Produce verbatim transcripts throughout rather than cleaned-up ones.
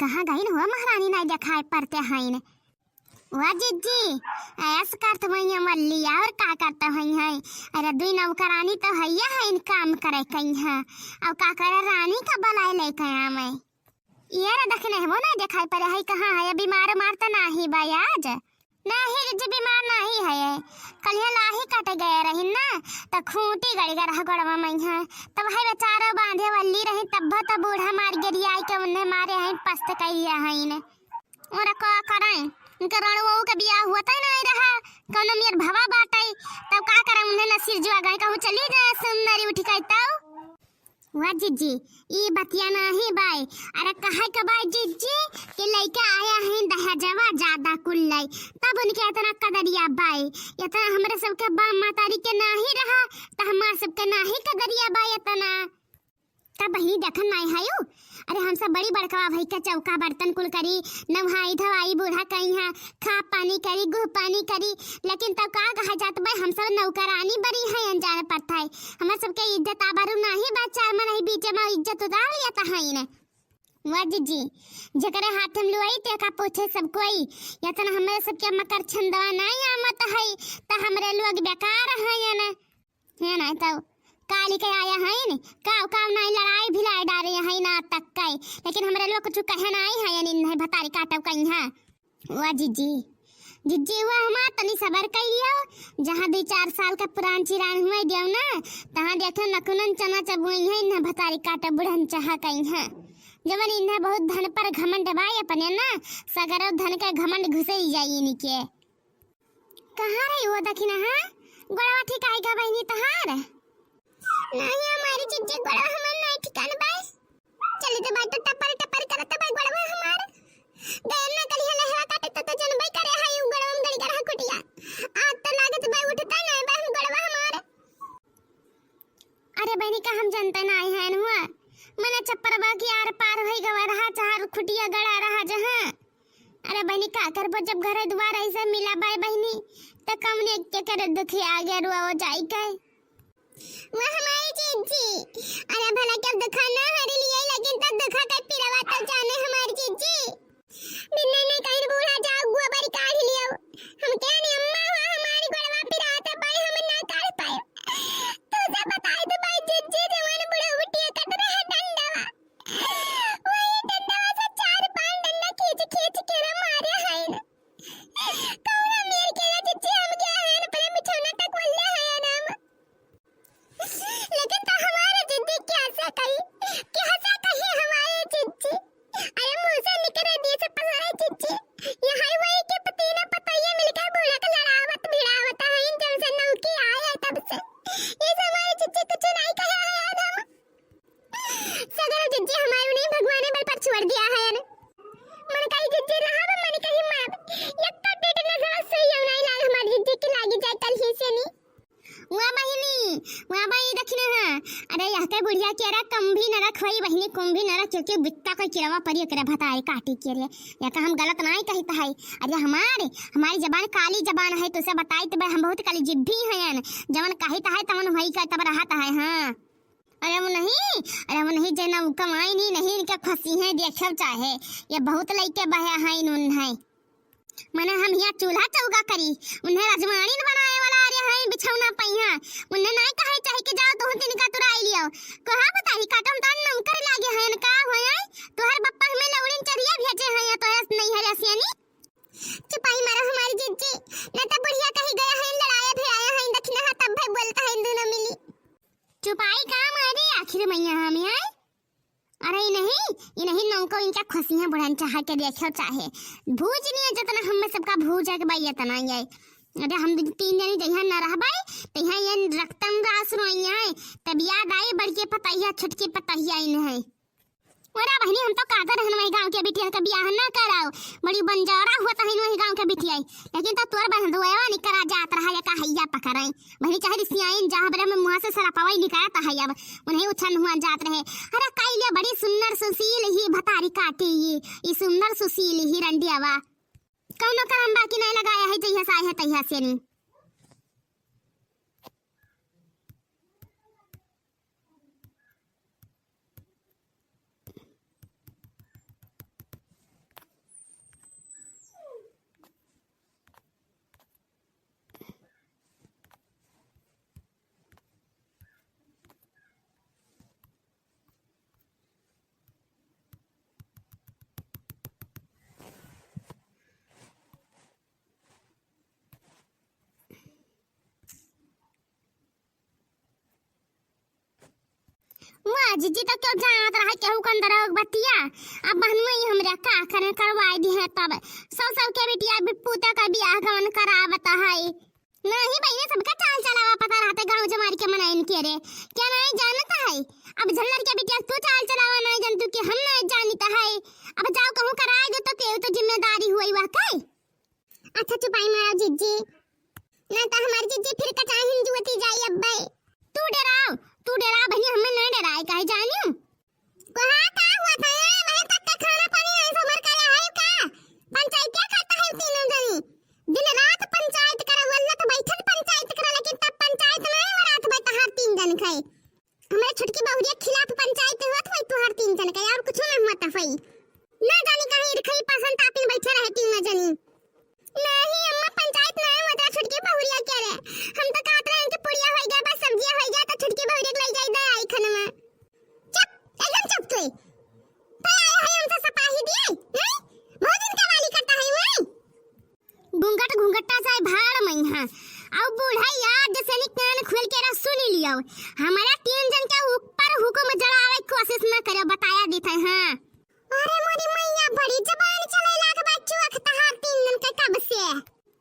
कहाँ गइन हो महारानी, नाहीं देखाई परते हइन। वाह जिज्जी, ऐस करत हुई हैं मल्ली, और का करत हुई हैं? अरे दुई नौकरानी तो हइया हइन काम करे कइहाँ, और का करे रानी का बलाए लेके आवे। ये रे दखिनहवो नाहीं देखाई परे है, कहाँ है? बीमार उमार तो नाहीं बा आज? नाहीं जिज्जी, बीमार नाहीं है। कलिया लाही कटे गए रही ना, त खूंटी गड़ि गए रहा गोड़वा मइहाँ। तब है बेचारो बांधे वाली रही, तब तो बूढ़ा मार गिरियाई के उन्हें मारे हैं, पस्त कइले हैं इन्हें। और का करें, इनके रणुओ के बियाह हुआ तय नाहीं रहा, कौनो मेर भवा बाटै, तब का करें, उन्हें नसीर जुआ गए, कहूँ चली जाए सुंदरी उठ के तब। वाह जिज्जी, ई बतिया नाहीं बाय। अरे कहे के बाय जिज्जी कि लइके आया हैं दहेजवा ज्यादा कुल्लै, तब उनके इतना कदरिया बाय। इतना हमरे सबके बाप मतारी के नाहीं रहा, त हमार सबके नाहीं कदरिया बाय इतना। तब बहिनी देखन नाहीं हयू? अरे हम सब बड़ी बड़कवा भई के चौका बर्तन कुल करी, नहाई धोआई बूढ़ा कइहाँ, खा पानी करी, गुह पानी करी, लेकिन तब का कहा जात बा, हम सब नौकरानी बरी हैं, अनजान परत है। हमर सबके इज्जत आबरू नाहीं बा, चार मनई बीच में इज्जत उतार लिया त हइन। वाह जिज्जी, जेकरे हाथ हम लुआई ते का पूछे सब कोई, यतन हमरे सबके मकर छंदवा नाहीं आमत है, त हमरे लोग बेकार हैं न। है ना, तो काली के आया है न, काव काव नाहीं लड़ाई भिलाई डारे हैं ना तक के, लेकिन हमरे लोग कुछ कहे नाहीं है, इन है भतारी काटब कइहाँ। वाह जिज्जी, जिज्जी, वाह हमार तनी सबर कइ लियो, जहाँ दुई चार साल का पुरान चिरान हुए दियो ना, तहाँ देखो नकुनन चना चबुई है, इन्हें भतारी काटब बुढ़न चाहा कइहाँ। जवन इन्हें बहुत धन पर घमंड बाय अपने ना, सगरो धन के घमंड घुसे ही जाई इनके। कहाँ रही वो दखिनहा? गोड़वा ठिकाई गा बहिनी तहार? नाहीं हमारी जिज्जी, गोड़वा हमार नाहीं ठिकान बाय। चली तो बाय तो टपर टपर करत बाय गोड़वा हमार। गयन ना कलिया लहरा काटे तो, तो जनबे करे है उ गोड़वा में गड़ी गड़ा कुटिया। आज तो लागत बाय उठता नाहीं बाय हम गोड़वा हमार। अरे बहिनी, का हम जनते नाहीं हैं हुआ? मने छप्परवा की आर पार होई गवा रहा, चाहे खुटिया गड़ा रहा जहाँ। अरे बहिनी, का करबो, जब घरे दुआर ऐसे मिला बाय बहिनी, त कौने के करे दुखी आगे रुआ हो जाई के। वाह हमारी जिज्जी, अरे भला के अब दुखा ना हरी लिए, लेकिन तब दुखा के पिरवा तब जाने हमारी जिज्जी। बिन्ने ने कहीं बूढ़ा जाओ गोबर काढ़ लियो। हम क्या नहीं अम्मा हुआ हमारी गोड़वा पिरात है, भाई हम ना काढ़ पाए। तू से बताई तो भाई जिज्जी जवान बूढ़ा उठिए कट रहे डंडवा। वही डंडवा से चार पांच डंडा खींच खींच के रे मारे हैं। कौना मेर के रे जिज्जी हम गया हैं अपने बिछौना तक वल्ले हैं हम। लेकिन तो हमारे जिज्जी कैसे कही, कैसे कही हमारे जिज्जी? अरे मुँह से निकले दिए से पसारे जिज्जी। ये हाई वही के पतीना पतैया मिलकर बूढ़ा के लड़ावत भिड़ावत है, जब से नौकी आए है तब से। ये सब हमारे जिज्जी कुछ नहीं कहे हैं हम। सगरो जिज्जी हमारे उन्हें भगवान ने बल पर छोड़ दिया है। मन कही जिज्जी रहा, मन कही मार। एक तो टेटनस वाला सुई नहीं लाग हमारे जिज्जी की लागी जाए कल ही से नहीं। वाह बहिनी, वाह बहिनी, दखिनहा। अरे, यह के बुढ़िया के रे कम भी न रख होई बहिनी, कम भी न रख, क्योंकि बित्ता कोई किरवा परी एकरे भतारे काटी के रे। या का हम गलत नाहीं कहित है। अरे, हमारे, हमारी जबान काली जबान है, तुसे बताई तो भाई, हम बहुत काली जिद्दी हैं। जवन कहित है, तवन होई का तब रहत है, हाँ। अरे वो नहीं, अरे वो नहीं, जे ना उ कमाई नहीं, नहीं इनके खुशी है, देखो चाहे। ये बहुत लइके बहे हैं, इन्होंने है। मने हम हियाँ चूल्हा चौका करी, उन्हें रजवाड़िन बनाए वाला आ रहे हैं बिछौना पइहाँ। उन्हें नाहीं कहे चाहे कि जाओ तुहूँ तिनका तुराई लियो। कोहा बताई काटो हम तार नौकर लागे हैं का हो आए? तोहर बप्पा हमें लौड़िन चरिया भेजे हैं या तोहर नहीं है रसियानी? चुपाई मारो हमारी जिज्जी, न तो बुढ़िया कहीं गया है लड़ाया भिड़ाया है दखिनहा तब भाई बोलता है दोनों मिली। चुपाई का मारी आखिर मैया हमें आए। अरे ई नहीं, ई नहीं नौको इनका खुशी है बुढ़न चाहा के देखो चाहे। भूज नहीं है जितना हम में सबका भूज है कि भाई इतना ही है। अरे हम दो तीन जनी जइहा ना रहबाई, तइहा ये रक्तम रास रोइया है। तब याद आई बड़की पतहिया, छोटकी पतहिया इन है। ओरा बहनी हम तो कादर हन वही गाँव के बिटिया के बियाह ना कराओ। बड़ी बंजारा हुआ तहिन वही गाँव के बिटिया। लेकिन तो तोर बहन दुआवा नहीं करा जात रहा या का हैया पकड़ाई। भले चाहे रिसियाइन जहाँ बरे में मुँह से सरापवा ही निकालत है अब, उन्हें उछन हुआ जात रहे। अरे काइले बड़ी सुंदर सुशील ही भतारी काटी ही, ई सुंदर सुशील ही रंडियावा। कौनो करम बाकी नहीं लगाया है जइहा से आए है तइहा से नहीं। जिज्जी तो क्यों जानत रहा केहू के अंदर बतिया। अब बहनुआ ही हमरा का करे करवाई दी है तब। सब सब के बिटिया बि-, पूता का बियाह गवन करावत है। नहीं बहिने, सबका चाल चलावा पता रहते गाँव जमार के मनाइन के रे। क्या नहीं जानत है? अब झल्लर के बिटिया तू चाल चलावा नहीं जानतू कि हम नहीं जानित है। अब जाओ कहूँ कराए दो तो केहू तो जिम्मेदारी हुई वह के। अच्छा चुपाई मारो जिज्जी, ना तो हमारी जिज्जी फिर कचाहिन जुअती जाई अब्बे। तू डराओ, तू डरा बहिनी, हमें नहीं डराए काहे जानियो। कहा का हुआ था? वहीं तक के खाना पानी नहीं समर करे है का? पंचायतिया खाता है तीनों जनी। दिन रात पंचायत करवल्ला तो बैठल पंचायत करा, लेकिन तब पंचायत नहीं हो रात बा तहार तीन जन के। हमरे छोटकी बहुरिया खिलाफ पंचायत होत होई तोहर तीन जन के, और कुछ ना होत होई। ना जानी कहीं इरखई पसंद तापिन बैठे रहे तीनों जनी। नहीं अम्मा, पंचायत ना होत रहा छोटकी बहुरिया के रे। हम तो कहत रहे कि पुड़िया होई गया, बस सब्जिया होई गया, तो छोटकी बहुरिया के ले जाई दे आई खनवा। चुप, एकदम चुप तू। तो आए है हमसे सपाही दिए, हैं? बहुत दिन का वाली करता है वही। घूंघट घूंघटा चाहे भाड़ मइहा। अउ बूढ़ा यार जैसे नी कान खोल के रह सुनी लियो। हमारा तीन जन के ऊपर हुकुम जड़ावे के कोशिश न करो, बताया देते हैं। अरे मोरी मैया, बड़ी जबान चले लाग बा चुअख तहार तीन जन के कब से।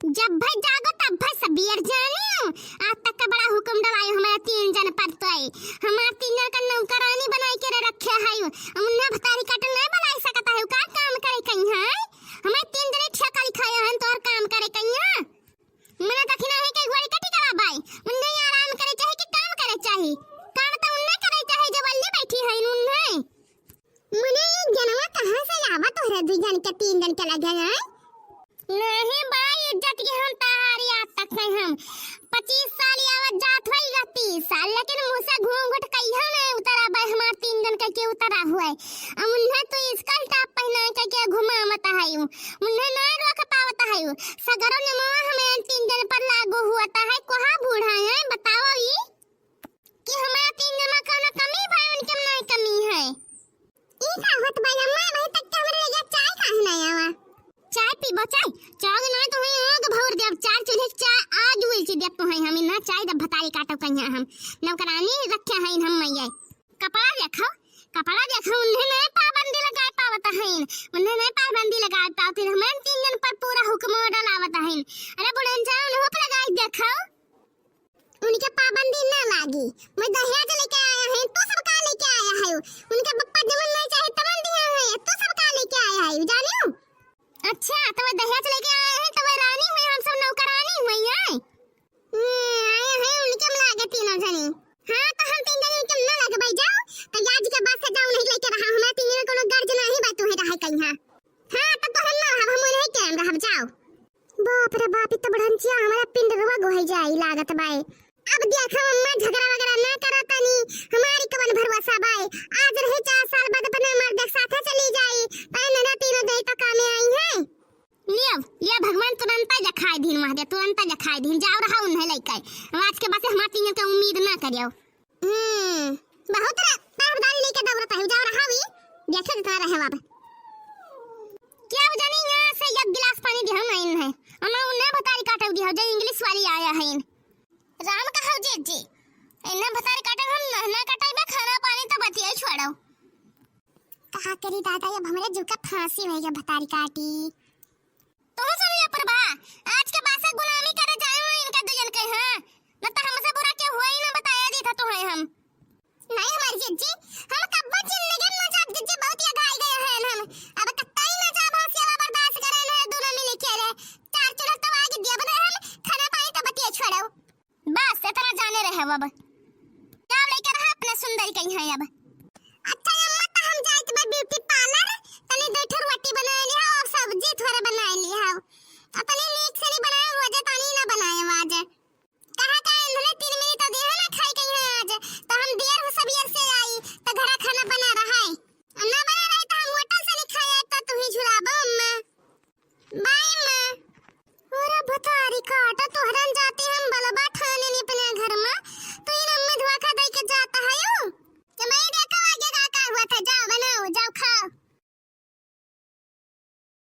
जब भाई जागो तब भाई सबेर जानियो। आज तक का बड़ा हुकुम डलायो हमारा तीन जन पर तोय। हमारा तीन जन का नौकरानी बनाई के रे रखे है। उन्हें भतारी काट नहीं बनाई सकता है, का काम करे कहीं है? हमें तीन जने ठेका लिखाया है तोहर काम करे कहिया। मने दखिना है के गोड़ी कटी करा बाई। उन्हें आराम करे चाहे कि काम करे चाहे? काम तो उन्हें करे चाहे जो बल्ले बैठी है उन्हें। मने ई जनवा कहाँ से लावा तोहरे दुई जन के तीन जन के लगे हैं? नहीं बाई, इज्जत के हम तहारी आज तक है हम। पच्चीस साल आवत जात होई या तीस साल, लेकिन मुँह से घूंघट कहियो नहीं उतरा बा, हमार तीन जन के, के उतरा हुआ है। अब उन्हें तो स्कर्ट टॉप पहना के, के घुमावत है, उन्हें नहीं रोक पावत है। सगरो नियमवा हमें तीन जन पर लागू हुआ है। कोहा बूढ़ा है, बताओ ई कि हमारा तीन जन में कौनो कमी भाई, उनके में नहीं कमी है। ई का होत बा अम्मा, वही तक के हमरे लगे चाय काहे नहीं आवा? चाय पीबो, चाय? चाय नहीं तो वही आग भर देब, चार चूल्हे चाय आज उलची देब तो है हम, ना चाय देब भतारी काटब कहिया हम। नौकरानी रखे हैं हम मैया। कपड़ा देखो, कपड़ा देखो, उन्हें नहीं पाबंदी लगाए पावत हैं, उन्हें नहीं पाबंदी लगाए पावत हैं, हमें तीन जन पर पूरा हुक्म डलावत हैं। अरे बुढ़न जाओ, उन्हें हुक्म लगाए देखो। उनके पाबंदी ना लागी। मैं दहेज लेके आया है, तू सब का लेके आया है? उनके पप्पा जमन नहीं चाहे तमन दिया है, तू सब का लेके आया है, जानियो? अच्छा, तो मैं दहेज लेके आया है, तो मैं रानी हुई, हम सब नौकरानी हुई है। हम्म, आया है उनके में लागे तीनों जनी। हाँ, तो हम तीन जनी उनके में ना लागे भाई, जाओ। तो आज के बाद से जाओ, नहीं लेके रहा, हमारे तीन जनी कोनो गर्ज नहीं बा, तू है रहा कहीं। हाँ, हाँ, तो तोहन ना रहब, हम नहीं के रहब, जाओ। बाप रे बाप, ई तो बुढ़ंचिया हमारा पिंडरवा गोहई जाई लागत बाए। अब देखो अम्मा, झगड़ा वगैरह ना करो तनी, हमारी कवन भरोसा बाए। आज रही चार साल बाद अपने मर्द के साथे चली जाई, तय नना तीनों दे तो कामे आई है। लियो, लियो भगवान तुरंत जखाई दीन, महादेव तुरंत जखाई दीन, जाओ रहा उन्हें लेके। अब आज के बाद से हमारे तीनों के उम्मीद ना करियो। हम्म, बहुत रे-, तरफदारी लेके दौड़त है, जाओ रहा भी, देखे जितना रहे बाबा। क्या जानी यहाँ से एक गिलास पानी दिया नहीं है, हम उन्हें भतारी काटे दिया, जो इंग्लिश वाली आया है। राम कहा जी, जी, इन्हें भतारी काटे हम ना, ना काटे बे, खाना पानी तो बतिया ही छोड़ो। कहा करी दादा, अब हमरे जीव का फांसी होई गया भतारी काटी। तुम सुन लिया प्रभा, आज के बाद से गुलामी करे जाए हो इनका दुजन के, हाँ? न तो हमसे बुरा के हुआ ही ना बताया दी था तुम्हें हम। नहीं हमारी जिज्जी, हम कब्बो जिंदगी में ना जाब जिज्जी, बहुत ये घाई गए हैं हम। अब कत्ता ही ना जाब, हम सेवा बर्दाश्त करे ना दोनों मिले के रे। चार चूल्हा तो आगे दिया बना हम, खाना पानी तो बतिया छोड़ो। बस इतना जाने रहे अब।